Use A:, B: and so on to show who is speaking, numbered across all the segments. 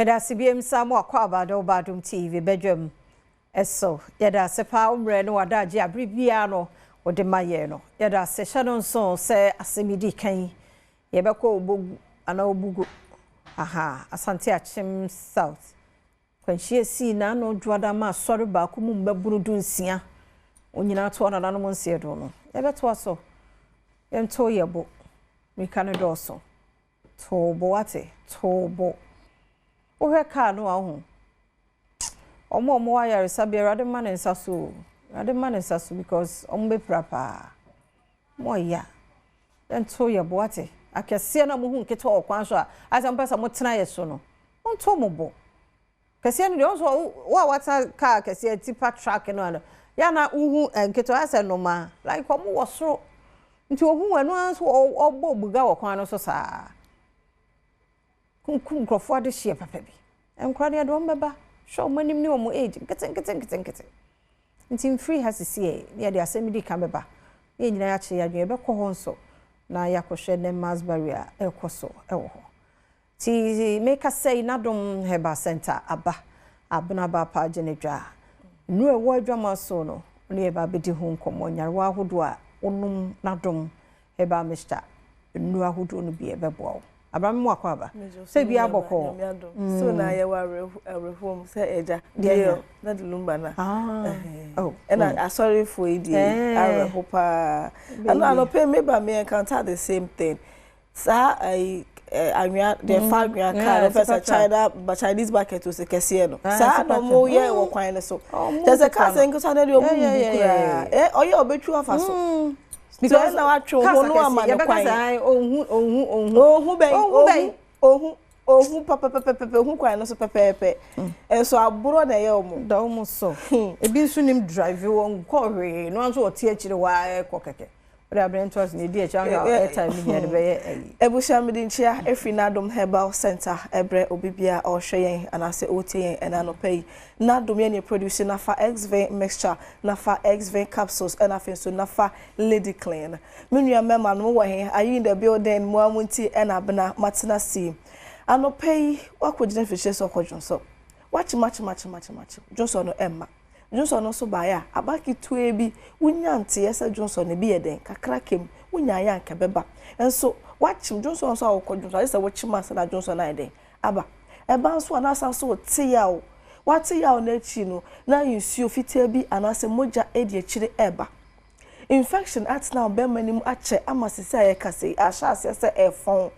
A: Meda ase biom sa mo akɔ aba de ba Adom TV bedwam. Eso, yɛda ase pa umre no wadagye abere bia no wode ma yɛ no. Yɛda ase hyɛ no nso sɛ asɛm di kan. Yɛbɛkɔ Obogu ana Obugu. Aha, Asante Akyem South. Kwanhyia si na no dwada ma sɔre baako mu mbɛburu 16. Onyina to nananom nsie do no. Yɛbɛto aso. Yɛnto yɛbo. Mika ne dɔɔso. Tobo wate, tobo. Wohwɛ kaa no a ho. Ɔmo ayaresabea Awurade ma ne nsa so. Awurade ma ne nsa so because ɔmo bɛpira paa. Mo ya. Yɛnto yɛbo wate. Akɛseɛ na mohu nketewa wɔ kwan so a, asɛ mpɛ sɛ motena yɛ so no. Monto mo bo. Kɛseɛ no deɛ ɔnso wo a watena kaa kɛseɛ tipper truck no ano. Ya na wohu nketewa asɛ noma like ɔmo wɔ soro. Nti ohu ɛno nso ɔbɔ buga wɔ kwan no so saa. Kunkum nkurɔfoɔ ade hyeɛ papa bi. Nkora deɛ wɔn bɛba. Hwɛ wɔn anim ne wɔn age nkete nkete nkete nkete. Nti mfiri ha sisi ɛ ne yɛde asɛm di kan bɛba. Ne yɛn nyinaa yɛakyerɛ yɛn adwene yɛbɛkɔ hɔ nso na yɛakɔhwɛ ne mass burial ɛrekɔ so ɛwɔ hɔ. Ti meka sɛ Nadom Herbal Center aba abena ba pa agye ne dwa. Nnuro ɛwɔ adwama so no ne yɛba abɛdi ho nkɔmmɔ nyarewa ahodoɔ a wonom Nadom Herbal Mixture nnuro ahodoɔ no bi ɛbɛboa wo. Abraham mu akɔ aba. Sɛ bi abɔkɔ.
B: So na yɛwɔ awerɛhoɔ sɛ agya deɛ na de lumba na.
A: Oh.
B: Ɛna asɔrefoɔ yi deɛ awerɛho paa. Ɛno anɔpɛ meba me encounter the same thing. Saa ayi anwea deɛ fa anwea kaa no fɛ sɛ China ba Chinese market o sɛ kɛseɛ no. Saa na ɔmo yɛ wɔ kwan no so. Kyerɛ sɛ kaa sɛ nkesa no deɛ ɔmo mbu koraa. Ɔyɛ ɔbɛtwi afa so.
A: Because
B: na watwe ho no ama ne kwan.
A: Ohun ohun ohun.
B: Ohun bɛn ohun ohun ohun pɛpɛpɛpɛpɛ ohun kwan no so pɛpɛɛpɛ. Nso aborɔ na ɛyɛ ɔmo.
A: Da ɔmo so. Ebi nso nim drive wɔn nkɔ hwee no nso ɔte akyire hɔ a ɛkɔ kɛkɛ. Wode abɛn to ase na edi akyi ahwɛ airtime ne nyɛ de bɛyɛ ayi.
B: Ebusua mede nkyia efiri Nadom Herbal Center ɛbrɛ obi bia ɔhwɛ yɛn anaasɛ ɔretie yɛn ɛna anɔpa yi. Nadom yɛ ne produce Nafa XV mixture, Nafa XV capsules ɛna afei nso Nafa Lady Clean. Me nua mmarima no wɔ he? Are you in the building? Mo a mo nti ɛna abena matena si. Anɔpa yi wakɔgyina mfikyire sɛ ɔkɔ dwonsɔ. Wakye makye makye makye makye. Dwonsɔ no ɛmma. Dwonsɔ no nso baeɛ a aba ketewa bi wonya nteɛ sɛ dwonsɔ no bi yɛ den kakra kem wonya ayɛ anka bɛba. Nso wakyem dwonsɔ nso a wokɔ dwonsɔ agye sɛ wokyem ansa na dwonsɔ no ayɛ den aba. Ɛba nso a na asan so wote yaw. Wate yaw no akyi no na nsuo fitaa bi anaasɛ mogya edi akyire ɛba. Infection atena wo bɛrima no mu akyɛ ama sisi a yɛka sɛ ahyɛ aseɛ sɛ ɛfɔn.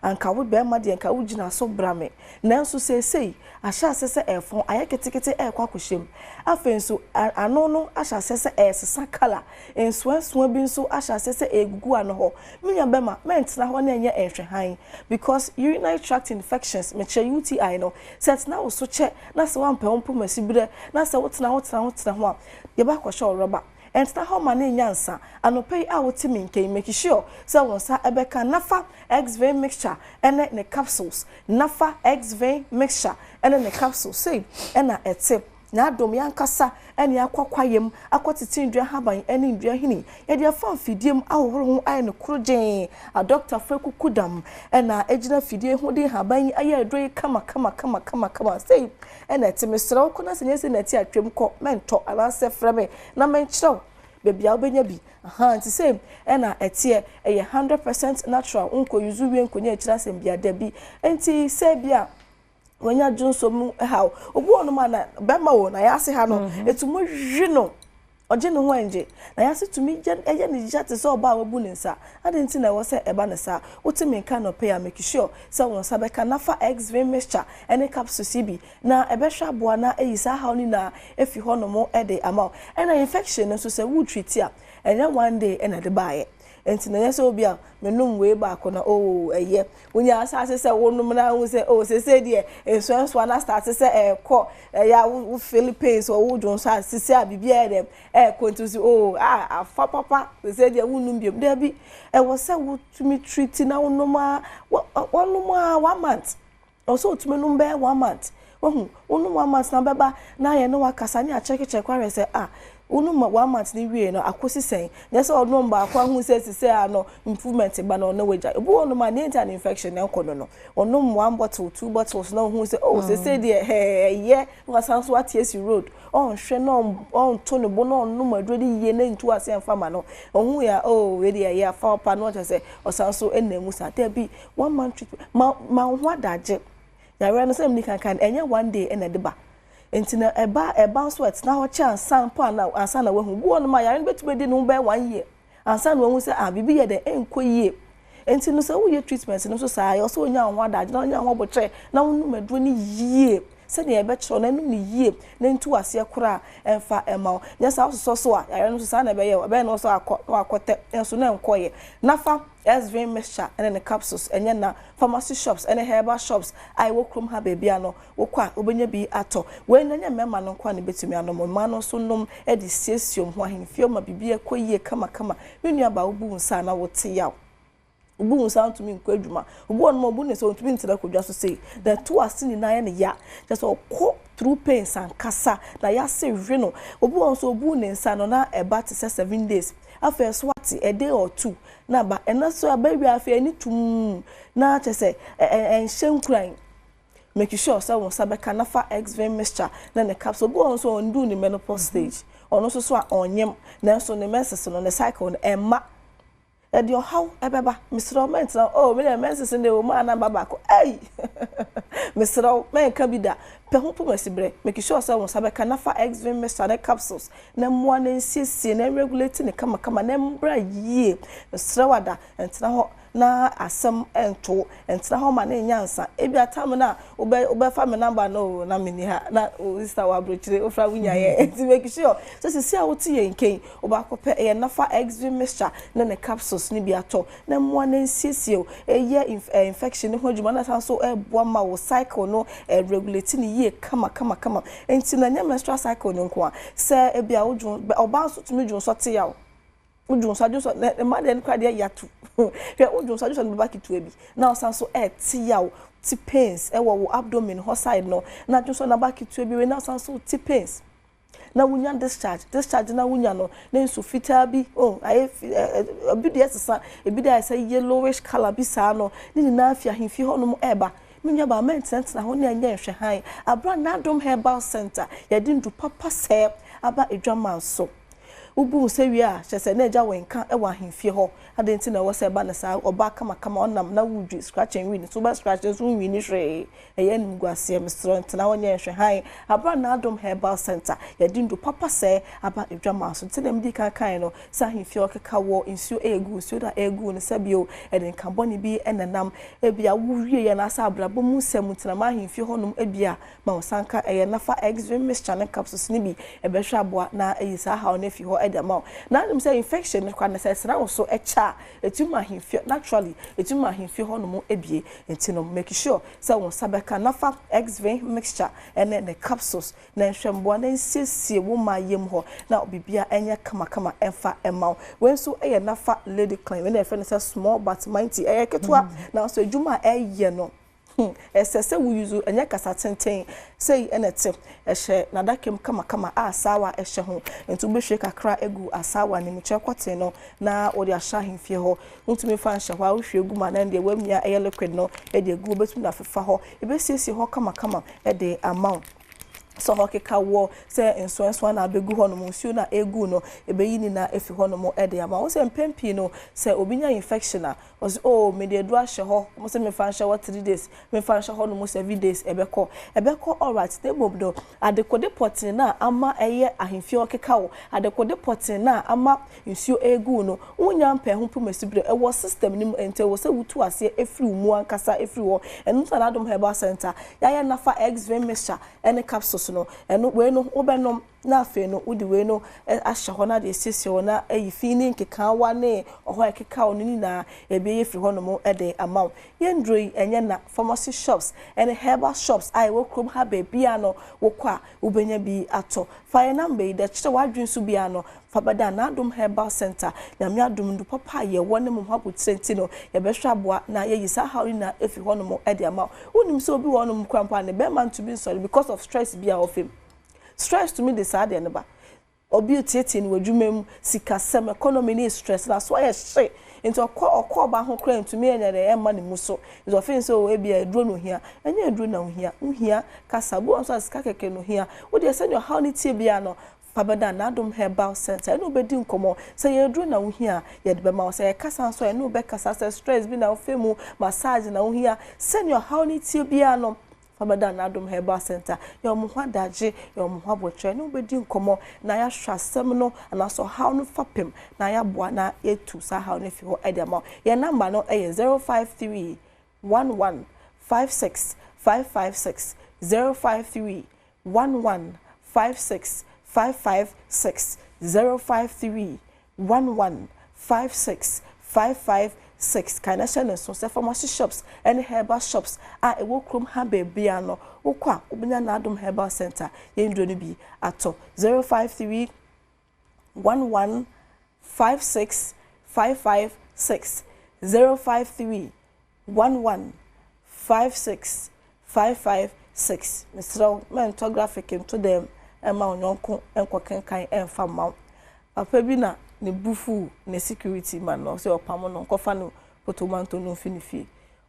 B: Anka wo bɛrima deɛ nka wogyina so bra me. Nanso seesei ahyɛ aseɛ sɛ ɛfɔn ayɛ ketekete ɛrekɔ akɔhyɛ mu. Afei nso ano no ahyɛ aseɛ sɛ ɛresesa colour. Nsoansoa bi nso ahyɛ aseɛ sɛ ɛregugu ano hɔ. Me nua bɛrima mɛntena hɔ na ɛnyɛ nhwɛhan because urinary tract infections mekyerɛ UTI no sɛ ɛtena wo so kyɛ na sɛ woampɛ wo mpoma berɛ na sɛ wotena ho tena ho tena ho a yɛbɛ akɔhyɛ wo rɔba. Ɛntena hɔ ma ne nya nsa. Anɔpa yi a wote me nkɛn make sure sɛ wo nsa ɛbɛka Nafa XV mixture ɛne ne capsules. Nafa XV mixture ɛne ne capsules sei ɛna ɛte. Na adom yankasa ɛne akɔ kwayam akɔ tete ndua haban ɛne ndua hini. Yɛde afa mfidie mu ahohoro ho ayɛ no koro gyeen. Adɔktafo ekuku dam ɛna egyina fidie ho de haban yi ayɛ aduro yi kama kama kama kama kama sei ɛna ɛte. Mesrɛ wo kɔ na sɛ nyɛ sɛ na ɛte atwam kɔ mɛntɔ anaasɛ frɛ me na menkyerɛw baabi a wobɛnya bi. Aha nti sɛ ɛna ɛteɛ ɛyɛ 100% natural nkɔ use wie nkɔnya akyire asɛm bia da bi. Nti sɛ bi a wɔnya dwonso mu haw obi wɔ nom a na bɛrima wɔ na yɛase ha no ɛtumi hwi no ɔgye ne ho ɛngye na yɛase tumi ɛyɛ ne ya te sɛ ɔbaa a wabu ne nsa. Ade nti na ɛwɔ sɛ ɛba ne saa. Wote me nka nɔpɛ a make sure sɛ wo nsa bɛka Nafa XV mixture ɛne capsules yi bi na ɛbɛhwɛ aboa na ɛyi saa haw no nyinaa efi hɔ nom ɛde ama wo. Ɛna infection no nso sɛ wo treat a ɛnyɛ one day ɛna ɛde baayɛ. Nti na ɛnyɛ sɛ obi a menom wei baako na oh ɛyɛ wonya asase sɛ wonom na wo sɛ oh sese deɛ nsuansoa na start sɛ ɛkɔ ɛyɛ a wo feel pains wɔ wo dwonso a sisi a biribi ayɛ dɛm ɛkɔ nti sɛ oh a afa papa sese deɛ wonnom biom. Dabi, ɛwɔ sɛ wotumi treat na wonom a wɔnom a 1 month. Ɛwɔ sɛ wotumi nom bɛyɛ 1 month. Wahu wonom 1 month na bɛba na ayɛ ne wakasa ne akyɛkekyɛke ahwɛ sɛ ah Wonom one month ne wie no, akɔsi sɛn? Nyɛ sɛ ɔnom baako ahu sɛ sisɛ a no improvement ba no, ɔno wagya. Ebi wɔ nom a ne nti an infection na ɛkɔ no, ɔnom one bottle, two bottles na ɔhu sɛ, oh, sɛsɛ deɛ ɛyɛ, na wasan so ate asi road. Ɔnhwɛ na ɔnto ne bo na ɔnom aduro de yie na ntu ase ɛmfa ma no. Ɔhu yɛ, oh, wei deɛ ɛyɛ afa ɔpa no, ɔkyerɛ sɛ ɔsan so ɛna mu saa. Dabi, one month treatment ma wo ho adagye. Yàrá no sɛ mi kankan, ɛnyɛ one day ɛna ɛde ba. Nti na ɛba nso, ɛtena hɔ kyɛ ansa mpo ana ansa na wahu. Bi wɔ nom a yàrá no bɛtumi di ne ho bɛyɛ one year ansa na wahu sɛ, ah, biribi yɛ dɛ ɛnkɔ yie. Nti no, sɛ woyɛ treatment no nso saa, yɛ ɔsɛ onya ho adagye na onya ho abɔkyerɛ na wonom aduro no yie sɛdeɛ ɛbɛkyerɛw na ɛnum no yie na ntu aseɛ koraa ɛmfa ɛma wo. Nyɛ saa, wososɔ so a, yàrá no nso saa na ɛbɛyɛ. Ɛbɛyɛ no nso akɔ na wakɔtɛ nso na ɛnkɔyɛ. Nafa SV mixture ɛne ne capsules, ɛnyɛ na pharmacy shops ɛne herbal shops a ɛwɔ kurom ha baabi ano, wokɔ a wobɛnya bi atɔ. Wei no, nyɛ mmarima no nko a na ebɛtumi anom, mmaa no nso nom de siesie wɔn ho ahemfie ma biribi ɛkɔ yie kamakama. Me nua baa, wobu nsa na wote yaw, obu nsa ntumi nkɔ adwuma. Obu wɔn mo obu ne sɛ ntumi ntena akonnwa so sei na ɛto ase nyinaa yɛ ne ya, kyerɛ sɛ ɔkɔ through pains ankasa na yɛase hwe no. Obi wɔn nso, obu ne nsa no na ɛba te sɛ 7 days, afei ɛso ate a day or two na aba. Ɛna so aba wie, afei ɛni tum na kyerɛ sɛ ɛ ɛ ɛnhyɛ nkuran. Make sure sɛ wɔn nsa bɛka Nafa Xvin mixture na ne capsule. Obi wɔn nso, ɔndu ne menopause stage, ɔno nso so a ɔnyem, nanso ne menses no, ne cycle no ɛmma, ɛde ɔhaw ɛbɛba. Mesrɛ wo, mɛntena, oh, me deɛ menses no deɛ wɔ mu a na ba baako ɛyi. Mesrɛ wo, mɛnka bi da. Pɛ ho pom asi berɛ. Make sure sɛ wo nsa bɛka Nafa Xvin mixture ne capsules na mmoa na nsiesie na regulate ne kamakama na mbra yie. Mesrɛ wo, ada ntena hɔ na asɛm nto ntena hɔ ma ne nya nsa. Ebi atam na wobɛ wobɛfa me number no na me ni ha na o sister wɔ aburokyire ofura wo nya yɛ. Nti make sure sɛ sisi a wote yɛn nkɛn, wobɛakɔpɛ ɛyɛ Nafa Xvin mixture ne ne capsules ne bi atɔ na mmoa na nsiesie o, ɛyɛ infection ne ho adwuma na san so ɛboa ma wo cycle no regulate ne yie kama kama kama. Nti na nyɛ menstrual cycle no nko a, sɛ ebi a wodwo, ɔbaa nso tumi dwo nsɔ te yaw, wodwo nso adwo nso na mmaa deɛ no kora deɛ yɛato hwɛ, wodwo nso adwo nso no bɛba ketewa bi na ɔsan so ɛɛte yaw, ti pains ɛwɔ wo abdomen hɔ side no, na adwo nso naba ketewa bi wei na ɔsan so ti pains, na wonya discharge na wonya no na nsu fitaa bi, oh, ayɛ fi ɛ ɛ ebi deɛ sesa, ebi deɛ ayɛ sɛ yellowish colour bi saa no, ne nyinaa fi ahemfie hɔnom ɛɛba. Me nua baa, mɛntenatena hɔ ne ɛnyɛ nhwɛ han abira. N'Adom Herbal Center, yɛde ndu papa sɛɛ aba edwaman so. Wobu sɛ wie a, kyerɛ sɛ na agya wɔn nka wɔ ahemfie hɔ ade. Nti na ɛwɔ sɛ ɛba ne saa, ɔbaa kamakama ɔnam na wodwi scratch and win so, wobɛ scratch nso nwi ne hwee, ɛyɛ animguaseɛ. Mesrɛ, ntena hɔ nyɛ nhwɛ han abra. N'Adom Herbal Center, yɛde ndu papa sɛ aba edwama so. Nti na medi kan kan no sɛ ahemfie ɔkeka wɔ nsuo egu nsuo na egu no, sɛbio ɛde nka bɔne bi ɛnenam ebi a wowie yɛ n'asa abrabɔ mu nsɛm ntena ma ahemfie hɔnom ebi a ma wo sanka ɛyɛ Nafa Xvin mixture ne capsules ne bi ɛbɛhwɛ aboa na ɛyi saa haw no afi hɔ ɛde ama wo. Na anim sɛ infection no kwa na sɛ ɛsra wo so ɛkyɛ a, ɛtumi ma ahemfie, naturally ɛtumi ma ahemfie hɔnom ebie. Nti no, make sure sɛ wo nsa bɛka Nafa Xvin mixture ɛne ne capsules na nhwɛ mboa na nsiesie wo ma yam hɔ na biribia ɛnyɛ kamakama ɛmfa ɛma wo. Wei nso ɛyɛ Nafa Lady Clean. Wei na yɛfrɛ no sɛ small but mighty. Ɛyɛ ketewa nanso adwuma a ɛyɛ no, ɛsɛ sɛ woyuzu ɛnyɛ kasa tenten sei. Ɛna ɛte ɛhyɛ n'adaka mu kamakama a asaawa ɛhyɛ ho, nti wobɛhwie kakra egu asaawa ne mu kyerɛ kɔtee no na wɔde ahyɛ ahemfie hɔ. Wontumi fa nhyɛ hɔ a, wohwie gu ma na deɛ wamia ɛyɛ liquid no ɛde egu, wobɛtumi de afefa hɔ, ebɛsiesie hɔ kamakama ɛde ama wo. Sɛ hɔ keka wɔ sɛ nsonsoa na abɛgu hɔnom, nsuo na egu no, ɛbɛyi nyinaa efi hɔnom ɛde ama wo. Sɛ mpɛn pii no, sɛ obi nya infection a, ɔsɛ, oh, mede aduro ahyɛ hɔ, mo sɛ mefa nhyɛ hɔ 3 days, mefa nhyɛ hɔ nom 7 days, ɛbɛkɔ, ɛbɛkɔ, alright. Na mmom no, adekode pɔtee na ama ɛyɛ ahemfie ɔkeka wo, adekode pɔtee na ama nsuo egu no, wonya mpɛ ho pomasi berɛ ɛwɔ system no mu. Nti ɛwɔ sɛ wotu aseɛ efiri wo mu ankasa efiri hɔ. Ɛno nso na Adom Herbal Center yɛayɛ Nafa Xvin mixture ɛne capsules no. Ɛno wei no, wobɛnom na afei no wode wei no ahyɛ hɔ na de asiesie hɔ na ayi fi ne nkekaawa ne ɔhɔ a ɛkeka wo no nyinaa ebi yɛ firi hɔnom de ama wo. Yɛn duro yi, ɛnyɛ na pharmacy shops ɛne herbal shops a ɛwɔ kurom ha beebia no, wokɔ a wobɛnya bi atɔ. Fa yɛn number yi dɛ kyerɛ w'adwene so bia no fa bɛda N'Adom Herbal Center. Nyame adom, ndu papa a yɛwɔ ne mo ho abotire nti no, yɛbɛhwɛ aboa na yɛyi saa haw yi na efi hɔnom de ama wo. Wonim sɛ obi wɔ hɔnom kora mpo a ne bɛrima ntumi nsɔre because of stress bi a ɔfam. Stress tumi de saa deɛ no ba. Obi tietie no wɔ adwuma mu, sikasɛm, economy ne stress na so ayɛ hye, nti ɔkɔ ɔba ho koraa ntumi ɛnyɛ dɛ ɛmma ne mu so. Nti ɔfin sɛ o, ebi aduro no ohia, ɛnyɛ aduro na ohia, ohia kasa bi wɔn nso a sika kɛkɛ no ohia. Wodeɛ sɛnea ɔhaw ne tie bia no, fa bɛda N'adom Herbal Center, ɛne wobɛdi nkɔmmɔ. Sɛ yɛ aduro na wohia a, yɛde bɛma wo. Sɛ yɛ kasa nso a, ɛne wobɛkasa. Sɛ stress bi na wofɛ mu, massage na wohia, sɛnea ɔhaw ne tie bia no, fa bɛda N'adom Herbal Center. Yɛ ɔmo ho adagye, yɛ ɔmo ho abɔkyerɛ, ne wobɛdi nkɔmmɔ na yɛahwɛ asɛm no anaasɛ ɔhaw no fapem na yɛaboa na yɛtu saa haw no afi hɔ ɛde ama wo. Yɛn number no ɛyɛ 053 11 56 556, 053 11 56 556, 053 11 56 556. Kan na hyɛ ne nso sɛ pharmacy shops ɛne herbal shops a ɛwɔ kurom ha beebia no, wokɔ a, wobɛnya N'adom Herbal Center yɛn duro no bi atɔ. 053 11 56 556, 053 11 56 556. Mesrɛ wo, mɛntɔ graphic nto dɛm ɛma wo nyɔnko nkɔ kenkan ɛmfa mma wo. Papa bi na ne bufu ne security man no sɛ ɔpam no nkɔfa no potomanto no mfi ne fie.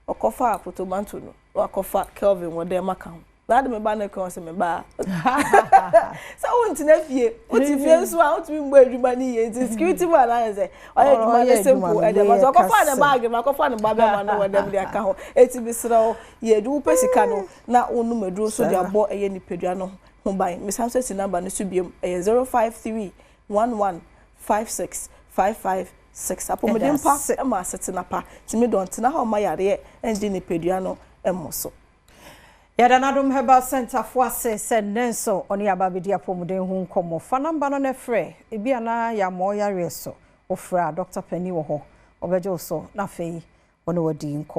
B: Ɔkɔfa potomanto no, wakɔfa Kelvin wɔ dɛm aka ho na ade me ba no kan sɛ me ba sɛ wontena fie, wote fie nso a wotumi mbɔ adwuma no yie. Nti security man ayɛ sɛ ɔyɛ adwuma no simple ɛde ma sɛ ɔkɔfa ne bag no, akɔfa ne ba bɛma no wɔ dɛm de aka ho. Eti mesrɛ wo, yɛ adu, wopɛ sika no na wonom aduro nso de abɔ ɛyɛ nipadua no ho ban. Mesan so asi number no so biom, ɛyɛ 053 11 56 556. Apɔmuden pa ma asetena pa, tumi dɔn tena hɔ ma yareɛ ɛngye nipadua no ɛmmɔ so.
A: Yɛda N'adom Herbal Center fo ase sɛ nnɛ nso ɔne aba abɛdi apɔmuden ho nkɔmmɔ. Fa number no no frɛ, ebi anaa yɛama ɔyareɛ so, wofrɛ a, Dr. Pani wɔ hɔ, ɔbɛgye wo so na afei ɔne wadi nkɔmmɔ.